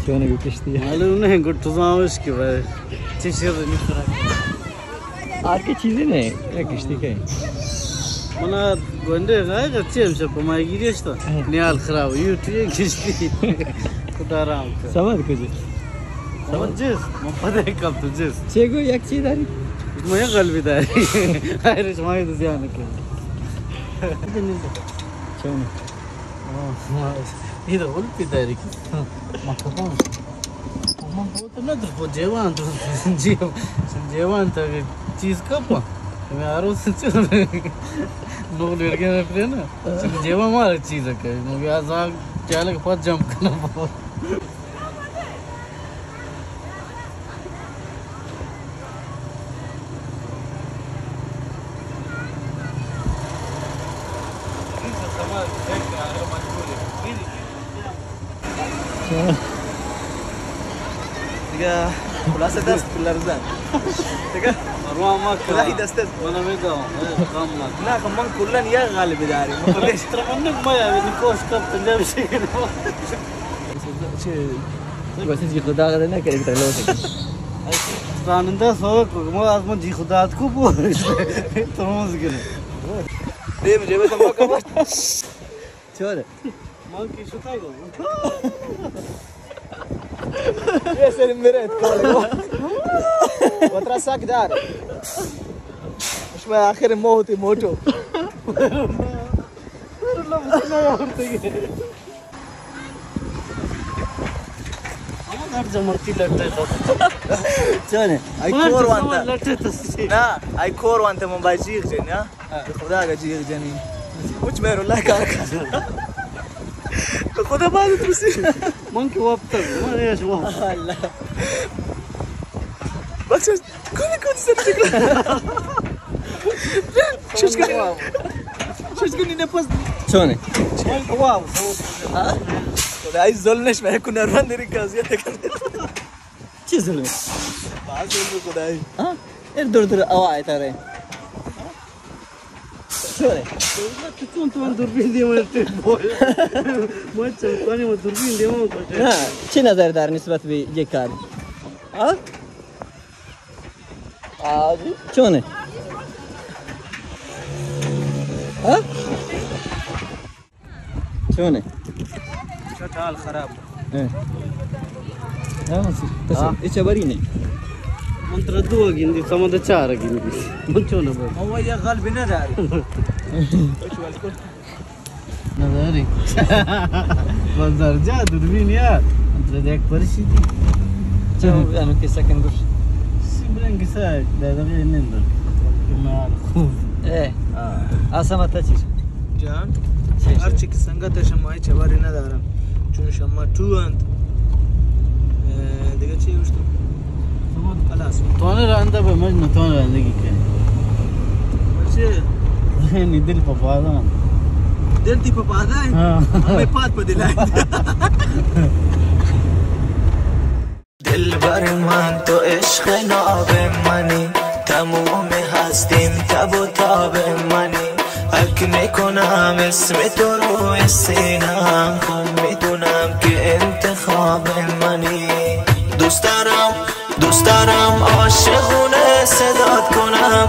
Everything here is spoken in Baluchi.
چون گو کشتی؟ معلوم نہیں، گو تو زانوش کہ بھائی چی چیز نہیں خراب۔ آر کے چیزیں نہیں، یہ کشتی کے؟ منا گونڈے گائے گا، چی ہم شپ ماہی گیری اشتا۔ ہاں۔ نیال خراب، یو ٹی یہ کشتی۔ خدا رام کر۔ سمجھ کچھ؟ سمجھ جس، من پتہ ہے کب تو جس۔ چی گو یک چیز داری؟ میں غلبی داری۔ آئرش ماہی تو زیان کے۔ چون؟ ہاں، ہاں، یہ تو غلبی داری کی۔ من کپاں۔ من بہت نہ تو جیوان تو، جی-، جیوان تو چیز کپاں۔ میں آرو سے چل۔ نو لڑکے میں پڑے نا۔ جیوان مارا چیز ہے کہ مجھے آزاد چالک پاس جمپ کرنا پڑا۔ دیگه خلاصه دست لرزان. دیگه روان ما خدای دست است. من می‌دونم، اه، کام نکن. نه، خب من کلاً یک غالب داری. من کلاً ترمنه ما یا نکوش کم پنجاب شکل. چه؟ بس جی خدا قدر نکرد، ترلو شکل. راننده سوال کو، ما از من جی خدا کو بو. ترمز گره. دیم جیبه تما کبر. چوره؟ من که شتا گو. یه سری میره اتکال گو. وترا سک دار. شما آخر موتی موتو. اما در جمرتی لٹے تو. چونه؟ آئی کور وانتا. لٹے تو. نه، آئی کور وانتا من بای جیغ جن، ها؟ خدا کا جیغ جنی. مچ مهر الله کار کار. تو خدا باز ترسی. من که وقت من ایش وقت. الله. بس کونی کونی سر چکلا. شش کنی. شش کنی نفس. چونه؟ من که وقت. خدای ظلمش می‌کنه، من دری قضیه. چی ظلم؟ باز ظلم خدای. ها؟ ایر دور دور آوا آیتا رہے. چونه؟ تو چون تو من دوربین دیما ٹیپ بول. من چون کنی من دوربین دیما. نه، چی نظر دار نسبت به یک کار؟ ها؟ آ جی. چونه؟ ها؟ چونه؟ چٹ حال خراب. اه. ها، سی. تسه، ها؟ ایچه بری نه. من تر دو گندی، سمد چار گندی. من چونه بر؟ هو یا غل بنه داری. نداری. بازار جا دوربین یا. انت یک پرشی دی. چه انو کسا کن گوش؟ سی برنگ کسا دادا به نندر. مال خوب. اه. آسا متا چیز. جان، چی؟ هرچی که سنگت شما هیچ خبری ندارم، چون شما تو انت. اه، دیگه چی گوشتم؟ خلاص. تو نه رنده به من، تو نه رندگی کن. چی؟ یعنی دل په پادا. دل تی په پادا؟ ها. همه پاد په دل. دلبر من تو عشق ناب منی، تموم هستیم تب و تاب منی. حک می‌کنم اسم تو روی سینه‌ام، خب می‌دونم که انتخاب منی. دوست دارم، دوست دارم عاشقونه صدات کنم،